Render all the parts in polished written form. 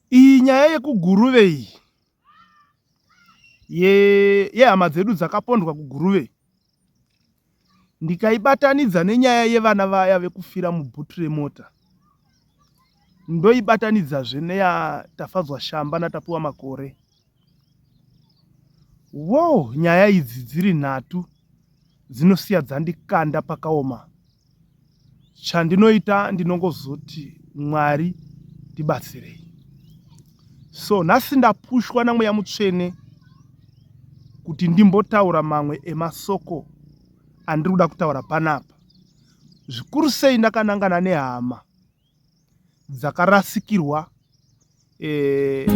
Iyi nyaya yekuGuruve iyi yehama dzedu dzakapondwa kuGuruve ndikaibatanidza nenyaya yevana vaya vekufira mubhutu remota ndoibatanidzazve neyaTafadzwa Shamba naTapiwa Makore. Woo nyaya idzi dziri nhatu dzinosiya dzandikanda pakaoma. Chandinoita ndinongozoti Mwari tibatsirei. So nhasi ndapushwa naMweya Mutsvene kuti ndimbotaura mamwe emasoko andiri kuda kutaura panapa. Zvikuru sei ndakanangana nehama dzakarasikirwa eh,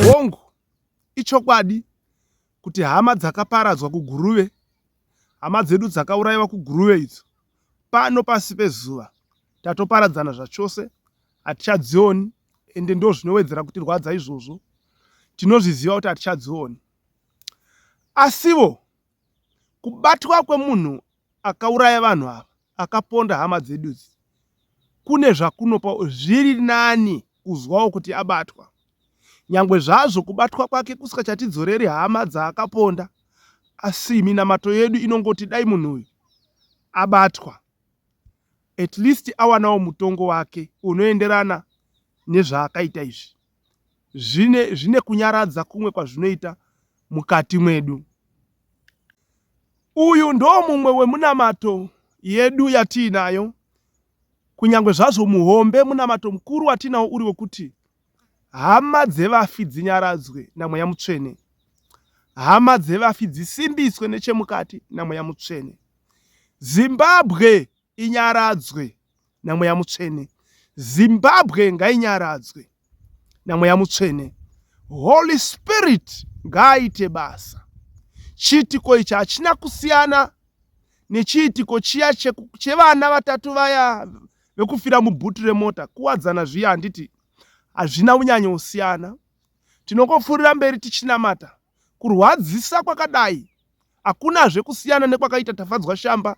Hongu, ichokwadi kuti hama dzakaparadzwa kuGuruve, hama dzedu dzakaurayiwa kuGuruve idzo, pano pasi pezuva tatoparadzana zvachose, hatichadzioni ende ndozvinowedzera kutirwadza izvozvo. Tinozviziva kuti hatichadzioni. Asiwo kubatwa kwemunhu akauraya vanhu ava, akaponda hama dzedu idzi, kune zvakunopa zviri nani kuzwawo kuti abatwa. Nyangwe zvazvo kubatwa kwake kusikachatidzoreri hama dzaakaponda, asi minamato yedu inongoti dai munhu uyu abatwa, at least awanawo mutongo wake unoenderana nezvaakaita izvi. Zvine, zvine kunyaradza kumwe kwazvinoita mukati mwedu. Uyu ndo mumwe wemunamato yedu yatiinayo, kunyangwe zvazvo muhombe munamato mukuru watinawo uri wekuti hama dzevafi dzinyaradzwe naMweya Mutsvene, hama dzevafi dzisimbiswe nechemukati naMweya Mutsvene, Zimbabwe inyaradzwe naMweya Mutsvene, Zimbabwe ngainyaradzwe naMweya Mutsvene. Holy Spirit ngaaite basa. Chiitiko ichi hachina kusiyana nechiitiko chiya chevana vatatu vaya vekufira mubhutu remota kuwadzana zviya handiti hazvina kunyanyosiyana. Tinongopfuurira mberi tichinamata. Kurwadzisa kwakadai hakunazve kusiyana nekwakaita Tafadzwa Shamba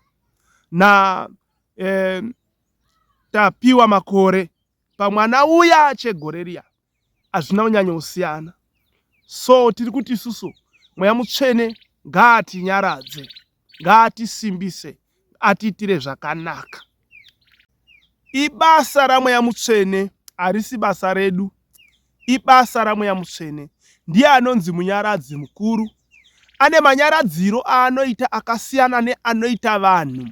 na eh, Tapiwa Makore pamwana uya chegore riya hazvina kunyanyosiyana. So tiri kuti isusu Mweya Mutsvene ngaatinyaradze, ngaatisimbise, atiitire zvakanaka. Ibasa raMweya Mutsvene, harisi basa redu. Ibasa raMweya Mutsvene. Ndiye anonzi Munyaradzi mukuru. Ane manyaradziro aanoita akasiyana neanoita vanhu.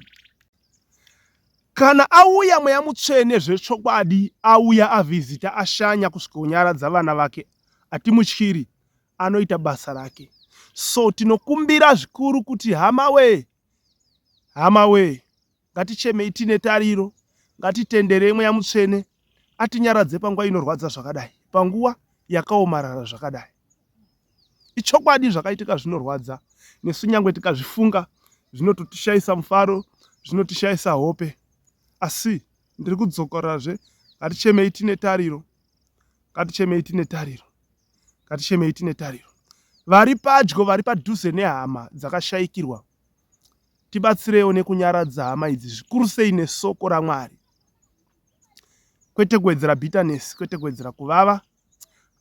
Kana auya Mweya Mutsvene zvechokwadi auya avhizita ashanya kusvikonyaradza vana vake, hatimutyiri, anoita basa rake. So tinokumbira zvikuru kuti hama wee, hama wee, ngatichemei tine tariro, ngatitenderei Mweya Mutsvene atinyaradze panguva inorwadza zvakadai, panguva yakaomarara zvakadai. Ichokwadi zvakaitika zvinorwadza, nesu nyangwe tikazvifunga zvinototishayisa mufaro, zvinotishayisa hope. Asi ndiri kudzokororazve, ngatichemei tine tariro, ngatichemei tine tariro, ngatichemei tine tariro. Vari padyo, vari padhuze nehama dzakashaikirwa, tibatsireiwo nekunyaradza hama idzi, zvikuru sei nesoko raMwari, kwete kuwedzera bitterness, kwete kuwedzera kuvava,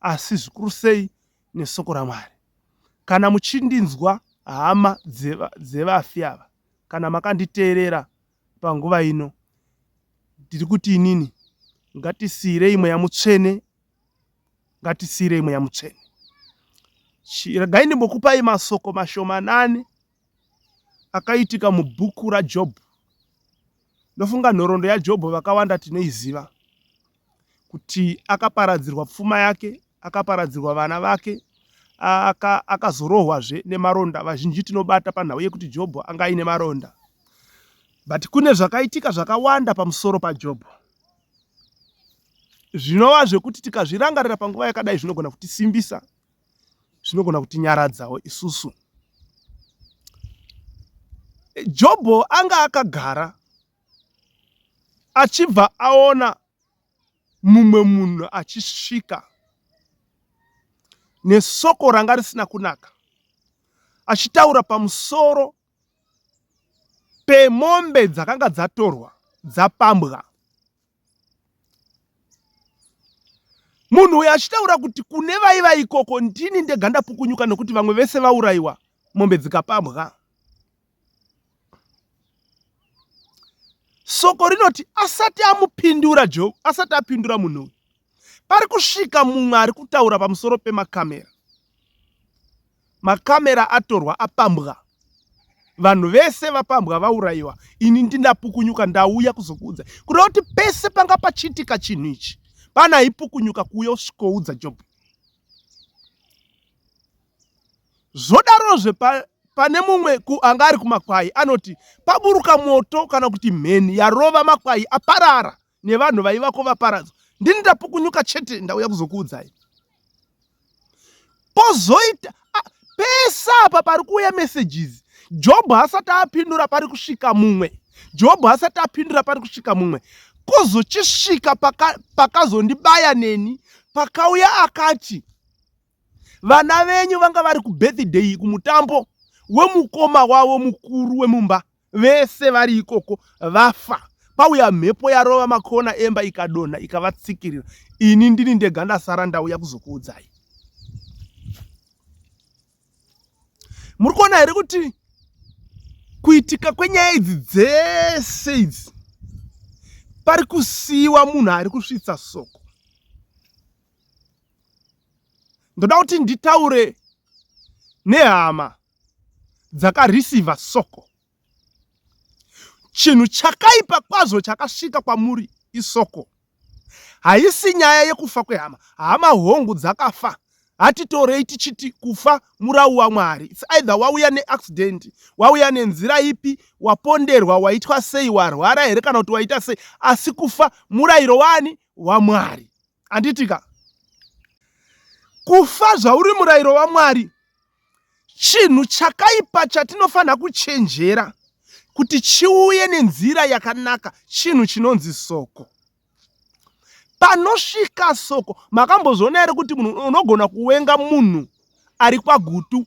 asi zvikuru sei nesoko raMwari. Kana muchindinzwa hama dzevafi ava, kana makanditeerera panguva ino, ndiri kuti inini ngatisiirei Mweya Mutsvene, ngatisiirei Mweya Mutsvene. Regai ndimbokupai masoko mashomanani akaitika mubhuku raJobhu. Ndofunga nhoroondo yaJobho vakawanda tinoiziva kuti akaparadzirwa pfuma yake, akaparadzirwa vana vake, akazorohwazve nemaronda. Vazhinji tinobata panhau yekuti Jobho anga aine maronda. But kune zvakaitika zvakawanda pamusoro paJobho zvinova zvekuti tikazvirangarira panguva yakadai zvinogona kutisimbisa, zvinogona kutinyaradzawo isusu. Jobho anga akagara achibva aona mumwe munhu achisvika nesoko ranga risina kunaka achitaura pamusoro pemombe dzakanga dzatorwa dzapambwa. Munhu uyu achitaura kuti kune vaiva ikoko ndini ndega ndapukunyuka nekuti vamwe vese vaurayiwa mombe dzikapambwa. Soko rinoti asati amupindura Job, asati apindura munhu uyu, pari kusvika mumwe ari kutaura pamusoro pemakamera. Makamera atorwa apambwa, vanhu vese vapambwa vaurayiwa, ini ndindapukunyuka ndauya kuzokuudza. Kureva kuti pese panga pachiitika chinhu ichi, pana aipukunyuka kuuya usvikoudza Job. Zvodarozve pa, pane mumwe ku, anga ari kumakwai anoti paburuka moto kana kuti mheni yarova makwai aparara nevanhu vaivako vaparadzwa. Ndini ndapukunyuka chete ndauya kuzokuudzai. Pozoita pese apa pari kuuya messages. Job asati apindura pari kusvika mumwe. Job asati apindura pari kusvika mumwe. Kozochisvika pakazondibaya paka neni pakauya akati Vana venyu vanga vari kubirthday kumutambo wemukoma wavo mukuru wemumba vese vari ikoko vafa. Pauya mhepo yarova makona emba ikadonha ikavatsikirira. Ini ndini ndega ndasara ndauya kuzokuudzai. Muri kuona here kuti kuitika kwenyaya idzi dzese idzi pari kusiiwa munhu ari kusvitsa soko. Ndoda kuti nditaure nehama dzakareceiva soko. Chinhu chakaipa kwazvo chakasvika kwamuri isoko. Haisi nyaya yekufa kwehama. Hama hongu dzakafa. Hatitorei tichiti kufa murau waMwari. It's either wauya neaccident, wauya nenzira ipi, waponderwa, waitwa sei, warwara here kana kuti waita sei. Asi kufa murayiro wani? WaMwari. Handiti ka? Kufa zvauri murayiro waMwari chinhu chakaipa chatinofanira kuchenjera kuti chiuye nenzira yakanaka, chinhu chinonzi soko. Panosvika soko, makambozviona here kuti munhu unogona kuwenga munhu ari kwaGutu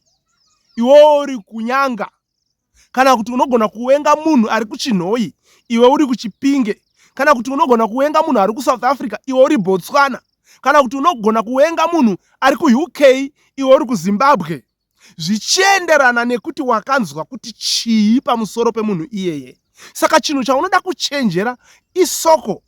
iwe uri kuNyanga? Kana kuti unogona kuwenga munhu ari kuChinhoyi iwe uri kuChipinge. Kana kuti unogona kuwenga munhu ari kuSouth Africa iwe uri Botswana. Kana kuti unogona kuwenga munhu ari kuUK iwe uri kuZimbabwe. Zvichienderana nekuti wakanzwa kuti chii pamusoro pemunhu iyeye. Saka chinhu chaunoda kuchenjera isoko.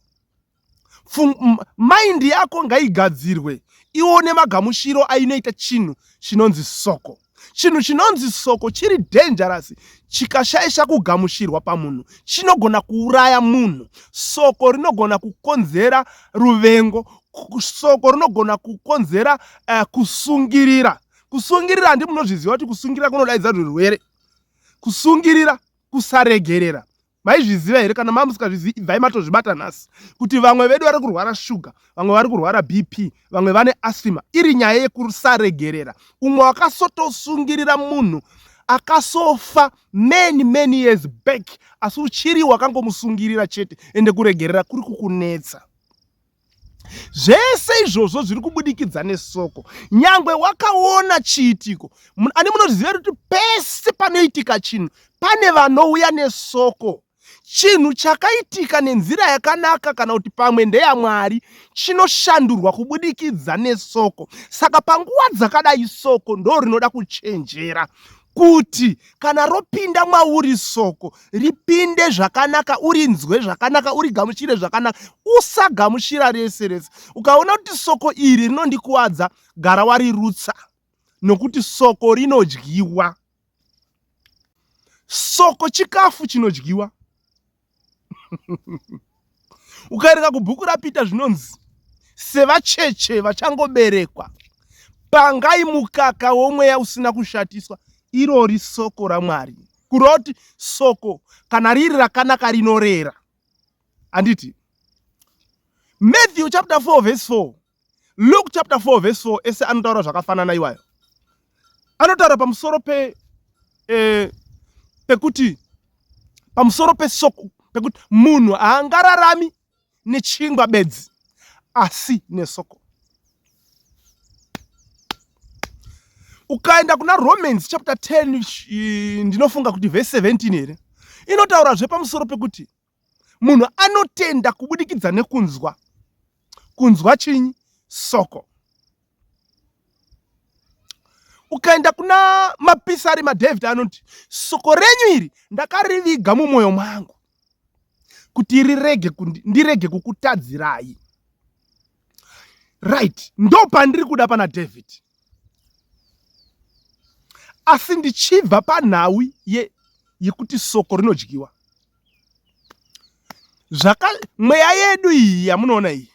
Mind yako ngaigadzirwe ione magamushiro ainoita chinhu chinonzi soko. Chinhu chinonzi soko chiri dangerous, chikashaisha kugamushirwa pamunhu chinogona kuuraya munhu. Soko rinogona kukonzera ruvengo, soko rinogona kukonzera kusungirira. Kusungirira handi munozviziva kuti kusungirira kunodaidza zvirwere. Kusungirira, kusaregerera. Maizviziva here? Kana mamusikazvizivi ibvai matozvibata nhasi kuti vamwe vedu vari kurwara shuga, vamwe vari kurwara BP, vamwe vane asthma. Iri nyaya yekusaregerera. Umwe wakasotosungirira munhu akasofa many many years back, asi uchiri wakangomusungirira chete, ende kuregerera kuri kukunetsa. Zvese izvozvo zviri kubudikidza nesoko. Nyangwe wakaona chiitiko, ani munozviziva kuti pese panoitika chinhu pane vanouya nesoko. Chinhu chakaitika nenzira yakanaka kana kuti pamwe ndeyaMwari chinoshandurwa kubudikidza nesoko. Saka panguva dzakadai soko ndo rinoda kuchenjera kuti kana ropinda mwauri soko ripinde zvakanaka, urinzwe zvakanaka, urigamuchire zvakanaka, usagamuchira rese rese. Ukaona kuti soko iri rinondikuwadza, gara warirutsa, nokuti soko rinodyiwa. Soko chikafu chinodyiwa. Ukaerenga kubhuku raPita zvinonzi sevacheche vachangoberekwa, pangai mukaka womweya usina kushatiswa, irori soko raMwari. Kureva kuti soko kana riri rakanaka rinorera. Handiti? Matthew chapter 4 verse 4, Luke chapter 4 verse 4 ese anotaura zvakafanana iwayo. Anotaura pamusoro pe eh, pekuti pamusoro pesoko pekuti munhu haangararami nechingwa bedzi asi nesoko. Ukaenda kuna Romans chapter 10 ndinofunga kuti verse 17 here inotaurazve pamusoro pekuti munhu anotenda kubudikidza nekunzwa. Kunzwa chinyi? Soko. Ukaenda kuna mapisari maDavid anoti soko renyu iri ndakariviga mumwoyo mwangu kuti rirege ndirege kukutadzirai. Right, ndo pandiri kuda pana David, asi ndichibva panhau yekuti soko rinodyiwa. Zvaka mweya yedu iyi yamunoona iyi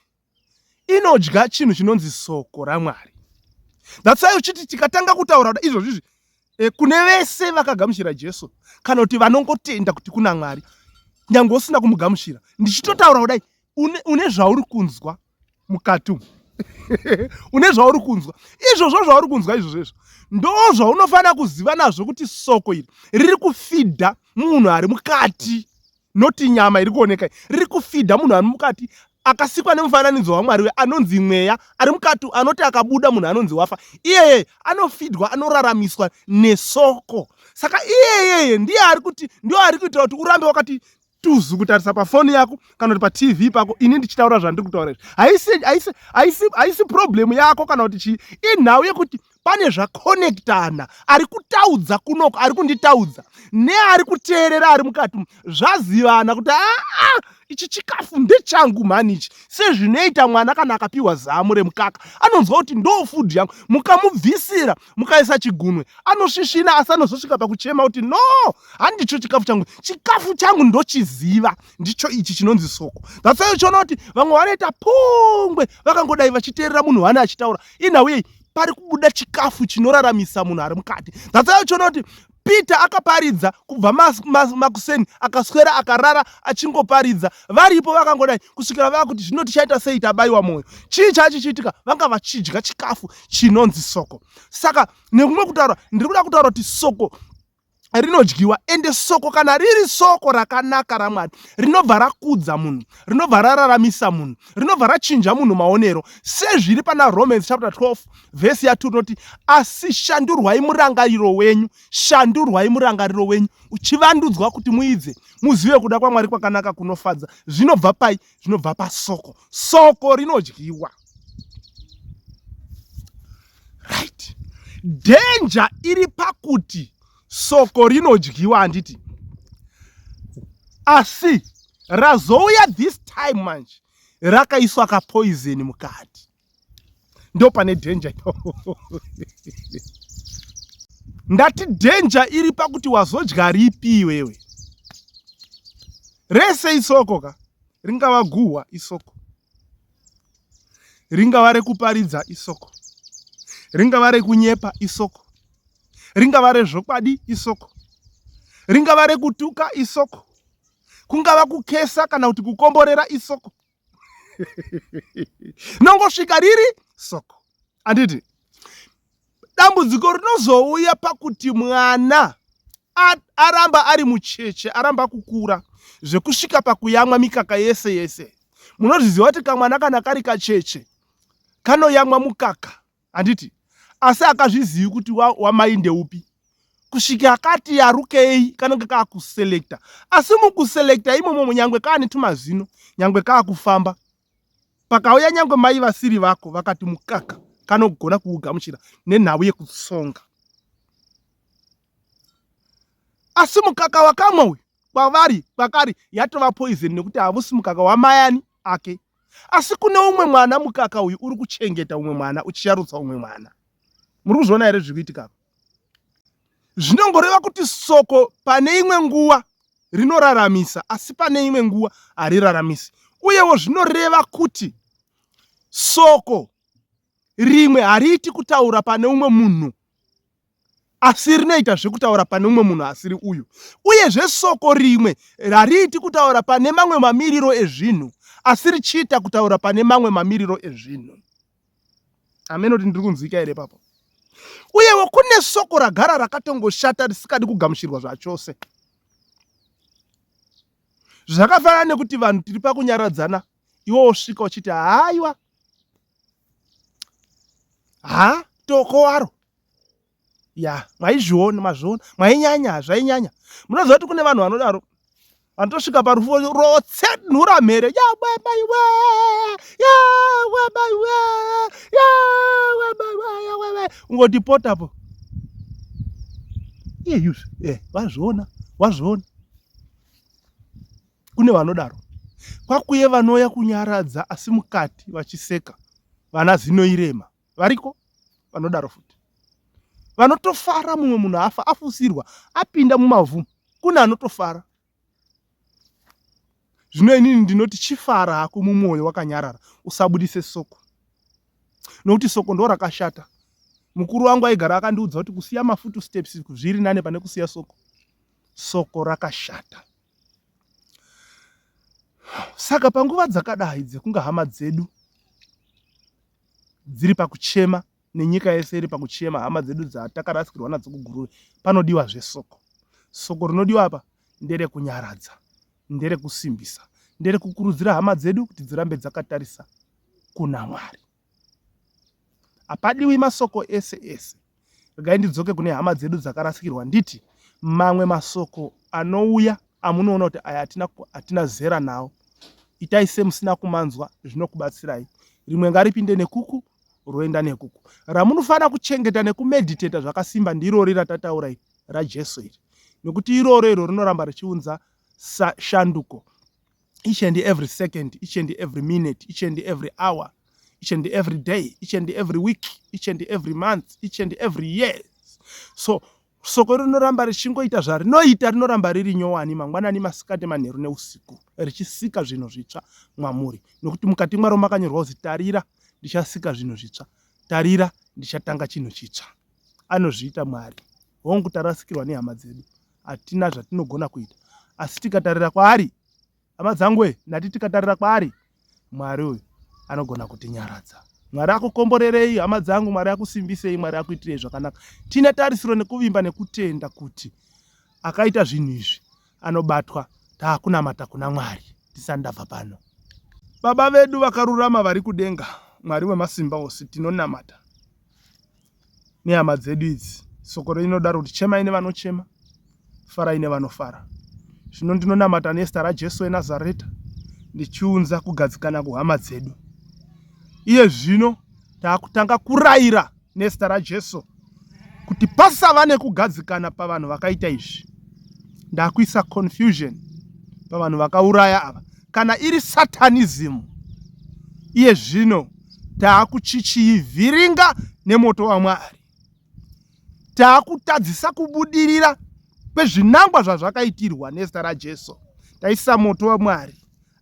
inodya chinhu chinonzi soko raMwari. That's why uchiti tikatanga kutaura izvozvi izvi e, kune vese vakagamuchira Jesu kana kuti vanongotenda kuti kuna Mwari nyange usina kumugamuchira, ndichitotaura kudai une, une zvauri kunzwa mukati umu une zvauri kunzwa izvozvo zvauri kunzwa izvozvo izvo ndo zvaunofanira kuziva nazvo kuti soko iri riri kufidha munhu ari mukati noti nyama iri kuoneka riri kufidha munhu ari mukati akasikwa nemufananidzo wamwari uye anonzi mweya ari mukati anoti akabuda munhu anonzi wafa iyeye anofidwa anoraramiswa nesoko saka iyeyeye ndiye ari kuti ndiyo ari kuitira kuti urambe wakati tuzu kutarisa pafoni yako kana kuti patv pako ini ndichitaura zvandiri kutaura izvi haisi haisi haisi haisi problemu yako kana kuti chii inhau yekuti pane zvakonektana ari kutaudza kunoko ari kunditaudza neari kuteerera ari mukati zvazivana kuti aa ichi chikafu ndechangu mhani ichi sezvinoita mwana kana akapiwa zamu remukaka anonzwa kuti ndo food yangu mukamubvisira mukaisa chigunwe anosvisvina asi anozosvika pakuchema kuti no handicho chikafu changu chikafu changu ndochiziva ndicho ichi chinonzi soko. That's why uchiona kuti vamwe vanoita pungwe vakangodai vachiteerera munhu vane achitaura inhau yei pari kubuda chikafu chinoraramisa munhu ari mukati. That's why uchiona kuti Peter akaparidza kubva makuseni akaswera akarara achingoparidza varipo vakangodai kusvikira vava kuti zvino tichaita sei tabayiwa mwoyo. Chii chachichiitika? Vanga vachidya chikafu chinonzi soko. Saka nekumwe kutaura ndiri kuda kutaura kuti soko rinodyiwa ende soko kana riri soko rakanaka ramwari rinobva rakudza munhu rinobva rararamisa munhu rinobva rachinja munhu maonero sezviri pana Romans chapter 12 vhesi ya 2 rinoti asi shandurwai murangariro wenyu shandurwai murangariro wenyu uchivandudzwa kuti muidze muzive kuda kwamwari kwakanaka kunofadza zvinobva pai zvinobva pasoko soko rinodyiwa right danger iri pakuti soko rinodyiwa handiti asi razouya this time manje rakaiswa kapoison mukati ndo pane danger ndati danger iri pakuti wazodya ripi iwewe rese isoko ka ringava guhwa isoko ringava rekuparidza isoko ringava rekunyepa isoko ringava rezvokwadi isoko ringava rekutuka isoko kungava kukesa kana kuti kukomborera isoko nongosvika riri soko anditi dambudziko rinozouya pakuti mwana aramba ari mucheche aramba kukura zvekusvika pakuyamwa mikaka yese yese munozviziva kuti kamwana kana kari kacheche kanoyamwa mukaka handiti asi akazvizivi kuti wamai wa ndeupi kusvika akati yarukei kanenge kaakuselekta asi mukuselekta imomo nyangwe kaane tumazino nyangwe kaakufamba pakauya nyangwe mai vasiri vako vakati mukaka kanogona kuugamuchira nenhau yekutsonga asi mukaka wakamwa uyu kwavari kwakari yatova poison nekuti havusi mukaka wamayani ake asi kune umwe mwana mukaka uyu uri kuchengeta umwe mwana uchiyarutsa umwe mwana muri kuzviona here zviri kuitika zvinongoreva kuti soko pane imwe nguva rinoraramisa asi pane imwe nguva hariraramisi uyewo zvinoreva kuti soko rimwe hariiti kutaura pane umwe munhu. Asi rinoita zvekutaura pane umwe munhu asiri uyu. Uyezve soko rimwe hariiti kutaura pane mamwe mamiriro ezvinhu, asi richiita kutaura pane mamwe mamiriro ezvinhu. Hameno kuti ndiri kunzwika here ipapo. Uyewo kune soko ragara rakatongoshata risikadi kugamuchirwa zvachose. Zvakafanana nekuti vanhu tiri pakunyaradzana, iwe wosvika uchiti haiwa, ha toko waro ya maizviona mazviona mainyanya zvainyanya munoziva kuti kune vanhu vanodaro vanotosvika parufu rotsenhura mhere yawe maiwe yawe maiwe yawe maiwe yawe ungoti potapo iye yuzvi eh vazviona wazviona kune vanodaro kwakuye vanouya kunyaradza asi mukati vachiseka vana zino irema variko vanodaro futi vanotofara mumwe munhu afa afusirwa apinda mumavhu kune anotofara zvino inini ndinoti chifara hako mumwoyo wakanyarara usabudise soko nokuti soko ndo rakashata mukuru wangu aigara akandiudza kuti kusiya mafutu steps zviri nane pane kusiya soko soko rakashata saka panguva dzakadai dzekunga hama dzedu dziri pakuchema nenyika yese iri pakuchema hama dzedu dzatakarasikirwa nadzo kuGuruve, panodiwa zvesoko. Soko rinodiwa apa nderekunyaradza, nderekusimbisa, nderekukurudzira hama dzedu kuti dzirambe dzakatarisa kuna Mwari. Hapadiwi masoko ese ese. Regai ndidzoke kune hama dzedu dzakarasikirwa nditi mamwe masoko anouya amunoona kuti aya hatina, hatina zera nawo itai semusina kumanzwa zvinokubatsirai rimwe ngaripinde nekuku roenda nekuku ramunofanira kuchengeta nekumediteta zvakasimba ndirori ratataura iri rajesu iri nekuti iroro iro rinoramba richiunza shanduko each and every second each and every minute each and every hour each and every day each and every week each and every month each and every year so soko rinoramba richingoita zvarinoita rinoramba riri nyowani mangwanani masikati manheru neusiku richisika zvinhu zvitsva mwamuri nokuti mukati mwaro makanyorwa kuzi tarira ndichasika zvinhu zvitsva tarira ndichatanga chinhu chitsva anozviita mwari hongu tarasikirwa nehama dzedu hatina zvatinogona kuita asi tikatarira kwaari hama dzangu e ndati tikatarira kwaari mwari uyu anogona kutinyaradza mwari akukomborerei hama dzangu mwari akusimbisei mwari akuitirei zvakanaka tine tarisiro nekuvimba nekutenda kuti akaita zvinhu izvi anobatwa taakunamata kuna mwari tisati ndabva pano baba vedu vakarurama vari kudenga mwari wemasimba ose tinonamata nehama dzedu idzi soko rinodaro kuti chemai nevanochema farai nevanofara zvino ndinonamata nezita rajesu wenazareta ndichiunza kugadzikana kuhama dzedu iye zvino taakutanga kurayira nezita rajesu kuti pasava nekugadzikana pavanhu vakaita izvi ndakuisa confusion pavanhu vakauraya ava kana iri satanism iye zvino taakuchichiivhiringa nemoto waMwari. Taakutadzisa kubudirira kwezvinangwa zvazvakaitirwa nezita raJesu. Taisa moto waMwari,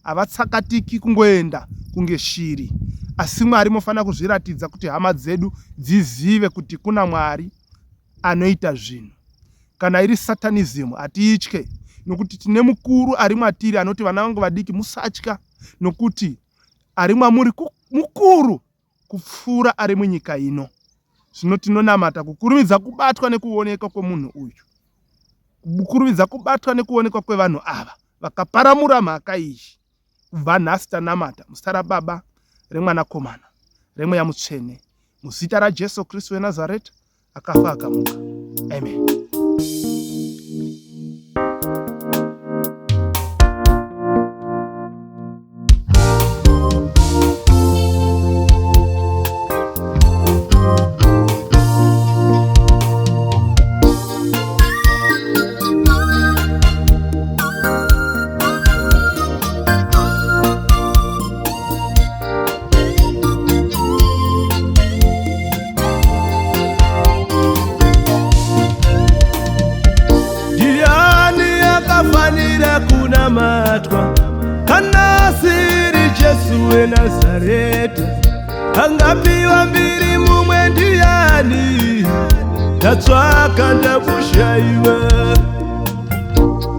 havatsakatiki kungoenda kunge shiri. Asi Mwari mofanira kuzviratidza kuti hama dzedu dzizive kuti kuna Mwari anoita zvinhu. Kana iri satanism hatiitye nokuti tine mukuru ari mwatiri anoti vana vangu vadiki musatya nokuti ari mwamuri mukuru kupfuura ari munyika ino. Zvino tinonamata kukurumidza kubatwa nekuonekwa kwemunhu uyu, kukurumidza kubatwa nekuonekwa kwevanhu ava vakaparamura mhaka iyi. Kubva nhasi tanamata muzita raBaba, reMwanakomana, reMweya Mutsvene, muzita raJesu Kristu weNazareta, akafa akamuka. Amen. Ndiani akafanira kunamatwa kana asiri Jesu weNazareta? Angapiwa mbiri mumwe ndiani? Ndatsvaka ndamushaiwa.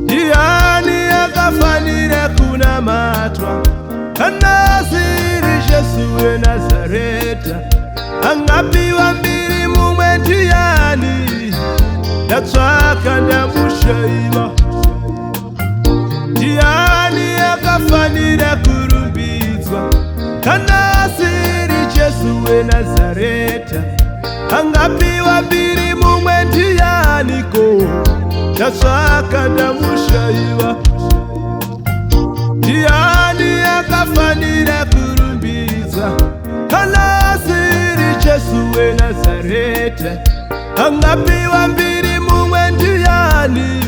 Ndiani akafanira kunamatwa kana asiri Jesu weNazareta? Angapiwa mbiri mumwe ndiani? Ndatsvaka ndamushaiwa. Ndiani akafanira kurumbidzwa kana asiri Jesu weNazareta? Angapiwa mbiri mumwe ndianiko? Ndatsvaka ndamushaiwa. Ndiani akafanira kurumbidzwa kana asiri Jesu weNazareta? Angapiwa mbiri mumwe ndiani?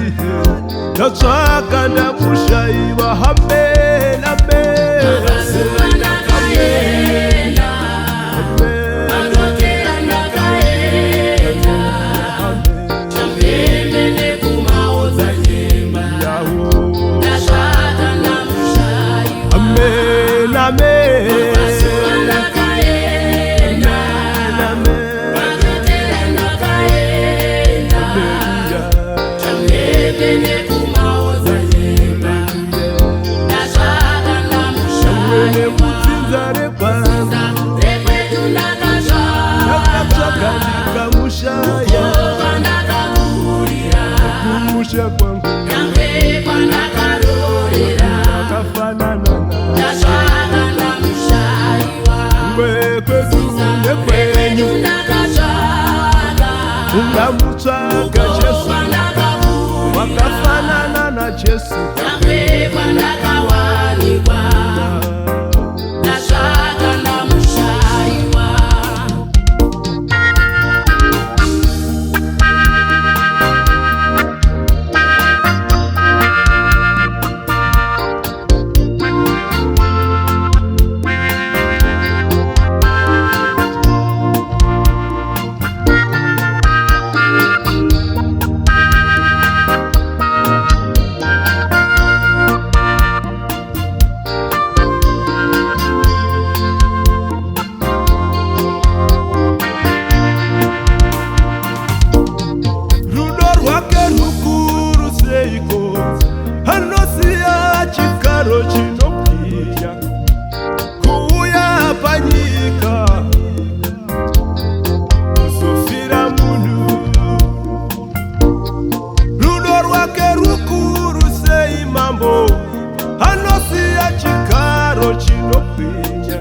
Ndatsvaka ndamushaiwa. Amen, amen. Mazuva ndakaenda, Amen. madokera ndakaenda, chamhembe nekumaodzanyemba, Yawo. ndatsvaka ndamushaiwa. Amen, amen. Mazuva ndakaenda, Amen. madokera ndakaenda, chamhembe nekumaodzanyemba, ndatsvaka ndamushaiwa. Nekutsinza rekwangu Rekwedu ndakatsvaka, ndakatsvaka ndikamushaya. kwandakakurira, Kumusha kwangu nyangwe kwandakarorera, akafanana na ndatsvaka ndamushaiwa. Kwekwedu nekwenyu. Ndakatsvaka, Ungamutsvaka Jesu kwandakakurira, wakafanana naJesu. nyangwe kwandakawanikwa, ndatsvaka ndamushaiwa. Rudo rwake rukuru seiko, anosiya chigaro chinobwinya kuuya panyika kuzofira munhu. Rudo rwake rukuru sei mambo, anosiya chigaro chinobwinya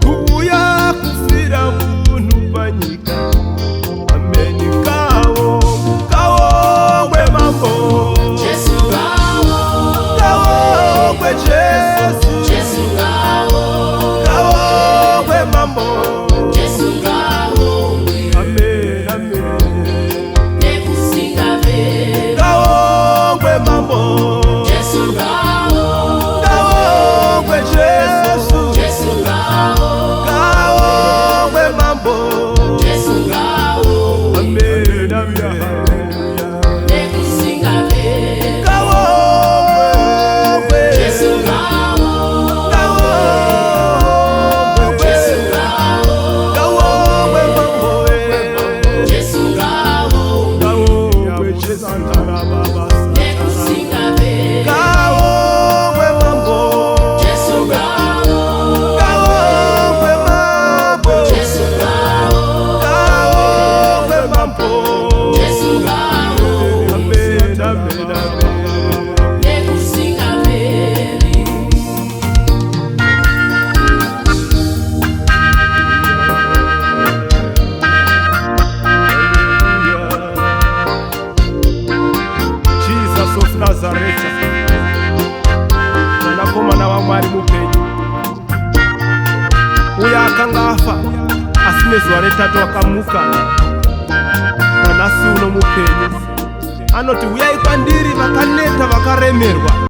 kuuya kufira munhu panyika. Ameni. Kawo kawo mambo. Jesu ngawo, Kawo kwe Jesu. Jesu ngawo, Kawo kwe mambo. Jesu ngawo, Amen, amen. nekusingaperi. Kawo kwe mambo. Jesu ngawo, Kawo kwe Jesu. Jesu ngawo, Kawo kwe mambo. Jesu ngawo, Amen, amen. nekusingaperi. Kawo kwe. Jesu ngawo, Kawo kwe. Jesu ngawo, Kawo kwe mambo. Jesu ngawo, Kawo kwe Jesu. nekusingaperi. Kawo kwe mambo. Jesu ngawo, Kawo kwe mambo. Jesu ngawo, Kawo kwe mambo. Jesu ngawo, Amen, amen, amen. nekusingaperi. Jesus of Nazareth, mwanakomana waMwari mupenyu, uya akanga afa asi nezuva retatu akamuka, nanhasi uno mupenyu. Anoti, "Uyai kwandiri vakaneta vakaremerwa."